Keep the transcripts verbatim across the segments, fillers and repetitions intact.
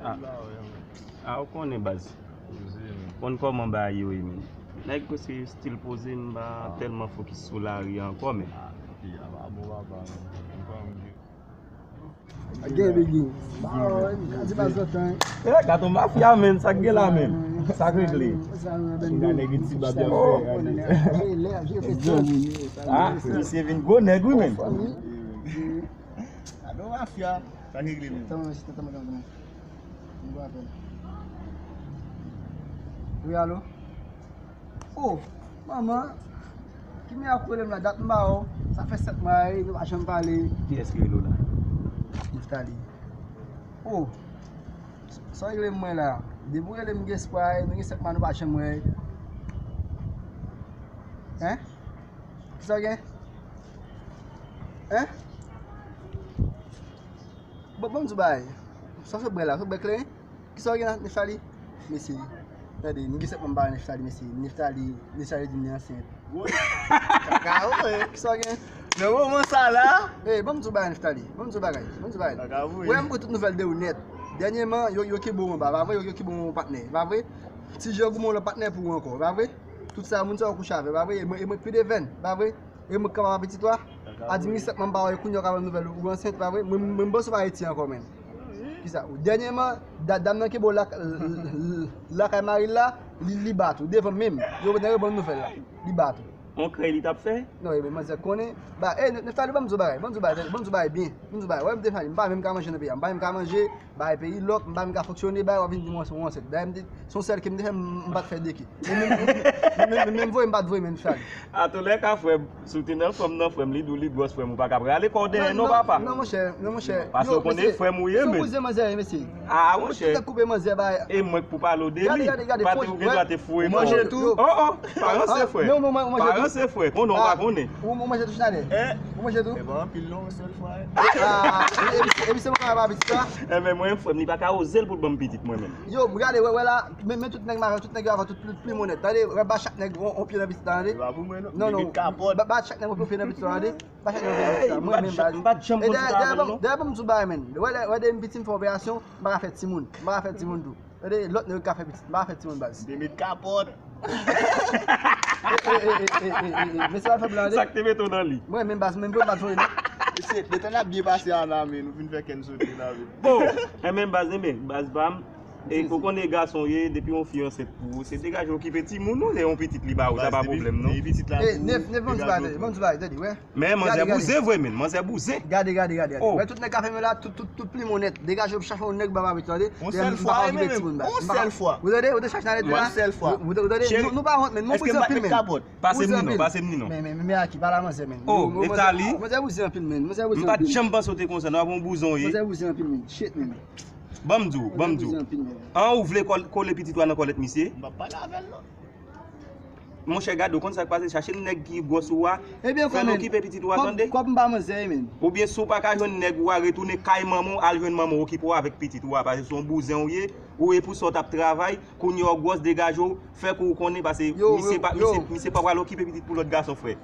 Ah, ou konnen baz. Konn kòman bagay yo ye, men. Nèg prèske still poze, m pa tèlman fokis sou lari ankò, men. Gen bigi. Ba, di baz lontan. Eh, gato mafya, men, sa k gen la, men. Sa k regle. Sa nou nan bendo. Nèg ti bab y ap fè, gade. Ah, misye vin gwo nèg, wi, men. Ado mafya, sa k regle, men. Tanman, tanman, tanman, tanman. M gwo apèl. Wi, alo? Oh, manman, ki mè ap rele m la, dat m ba w, sa fè sèt mwa, e, nou pa janm pale. Kiyès ki rele w la? Neftali. Oh, sa w rele m mwen la? Depi w rele m, gen espwa, e, nou gen sèt mwa, nou pa janm wè. Hein? Kisa w gen? Hein? Bon, bon, m di w bagay. Sa w sot bwè la, w sot bwè kleren? Kisa w gen la, Neftali? Mesye, tande, m gen sèt mwa m pa wè Neftali, mesye. Neftali, Neftali di m li ansent. Kaka, wi. Kisa w gen? Nan moman sa la. Eh, ban m di w bagay, Neftali. Ban m di w bagay. Ban m di w bagay. Kaka, wi. Wè, m pran tout nouvèl de ou nèt. Dènyèman, yo, yo kenbe w anba, pa vre? Yo, yo kenbe w patnè, pa vre? Ti Jan goumen yon lòt patnè pou ou ankò, pa vre? Tout sa, moun sa yo kouche avè, pa vre? E mwen, e mwen k pi devèn, pa vre? E mwen k kapab pitit ou a? A di misye m pa wè, kounye a w ka ban m nouvèl ou ansent, pa vre? Mwen, mwen, mwen panse w pa Ayiti ankò, menm. Kisa? Dènyèman, da-, dam nan kenbe w lak-, lakay mari l la, li, li bat ou, devan m menm. Yo nan rebann nouvèl la, li bat ou. On krèy li t ap fè? Non, e, men manzè konnen. Ba, e, Neftali, ban m di w bagay, ban m di w bagay, ban m di w bagay byen, ban m di w bagay. Wè, m te fè, m pa menm ka manje nan peyi a, m pa menm ka manje, bagay peyi lòk, m pa menm ka fonksyone, bagay, w ap vin di mwen se yon ansent. Dayè, m te, se yon sèl ke m te fè, m, m pa t fè de ki. Men, men, men, men, men, men voye m pa t voye, men Neftali. Atolèka, frè m, si w te nan fanm nan, frè m, li di w li gwòs, frè m, ou pa ka prale kò w dèyè non, papa. Non, monchè, non, monchè. Paske w konnen frè m ou ye, men. Se yon bouzen manzè, mesye. Ah, monchè. Tout nèg koupe manzè, ba. E mwen k pou pale w de li. Gade, gade, gade, pa te ou gen dwa te foure kò w. Ou manje tou? Oh, oh, pa ranse, frè. Pa ranse, frè. Konnen w pa konnen. Ou, ou manje tou, Chinalè? Ou manje tou? E pa anpil non, yon sèl fwa. Ah, e, e, e, e, se mwen k ap ba pitit la? Enben, mwen, frè m, li pa ka oze l pou l ban m pitit, mwen menm. Yo, gade, wè, wè la, men, men tout nèg mache, tout nèg yo avè tout plim, plim onèt. Tande, wè, ba chak nèg on, on pye nan pitit la, tande. E pa pou mwen, non. Non, non. Ba, ba chak nèg on pye nan pitit la, tande. Ba chak nèg on pye nan pitit la. Mwen menm, ba. M pa t janm pran ti travay, non. Dayè, dayè, ban m di w bagay, men. Wè, lè, wè, depi m piti, m fè operasyon, m pa ka fè timoun. M pa ka fè timoun tou. Tande, lòt nèg yo ka fè pitit, m pa ka fè timoun, baz. M te met kapòt. E, e, e, mesye pa fè blan, tande. Sa k te mete w nan li? Mwen menm, baz, menm pou m pa t voye, non. Mesye, letan n ap byen pase a la, men, nou vin fè kè n sote la, men. Bon, enben, baz, enben, baz pa m. E, ou konnen gason w ye, depi yon fi ansent pou ou, se degaje w okipe timoun ou, se yon pitit li ba ou, sa pa pwoblèm, non. Pitit la. E, Nef, Nef, ban m di bagay, tande, ban m di bagay, tande, wè. Men manzè bouzen vre, men, manzè bouzen. Gade, gade, gade, gade. Oh. Wè, tout nèg ka fè men la, tout, tout, tout plim onèt. Degaje w, chache yon nèg, ba, ba, tande. Yon sèl fwa, men, yon sèl fwa. Ou tande, ou te chache nan lèt la. Yon sèl fwa. Ou tande, nou, nou pa wont, men, nou bouzen anpil, men. Pase m li non, pase m li non. Men, men, men, men, aki, pa la manzè, men. Oh, Neftali. Manzè bouzen anpil, men. Manzè bouzen anpil. M pa t janm panse w te konsa, non, ap yon bouzen w ye. Manzè bouzen anpil, men. Shit, men. Ban m di w, ban m di w. An, ou vle kòl-, kole pitit ou a nan kòlèt misye? M p ap pale avè l, non. Monchè, gade, ou konn sa k pase, chache nèg ki gwòs ou a, fè l okipe pitit ou a, tande. Kòb m pa manzè, men. Oubyen si w pa ka jwenn nèg ou a, retounen kay manman w, al jwenn manman w, okipe w avèk pitit ou a, paske se yon bouzen ou ye, ou ye pou sa w t ap travay, kounye a w gwòs, degaje w, fè kou w konnen, paske misye pa, misye, misye pa pral okipe pitit pou lòt gason, frè.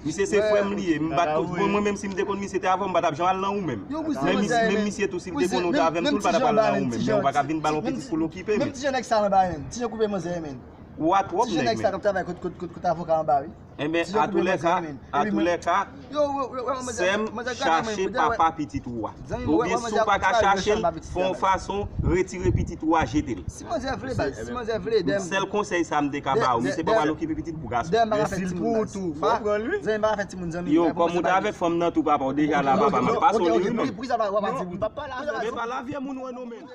Misye se frè m li ye, m pa t, mwen, mwen menm si m te konn misye te avè w, m pa t ap janm al nan ou menm. Men misye, men misye tou, si l te konn ou t avè m tou, l pa t ap al nan ou menm, men ou pa ka vin ba l yon pitit pou l okipe, men. Menm ti jan nèg sa nan bagay, menm ti jan koupe manzè, menm. Ou a twòp nèg, men. Ti jan nèg sa k ap travay kot, kot, kot, kot avoka anba, wi. Enben, atoulèka, atoulèka, sè m, chache papa pitit ou a. Oubyen si w pa ka chache l, fè yon fason, retire pitit ou a, jete l. Si manzè vle, baz, si manzè vle, dèm. Sèl konsèy sa m te ka ba ou, misye pa pral okipe pitit pou gason. Dèm pa ka fè timoun, baz. Yo, kòm ou te avèk fanm nan tou, papa, ou deja la, papa, m ap pase w li, wi, men. Men pa la vyè moun wè non, men.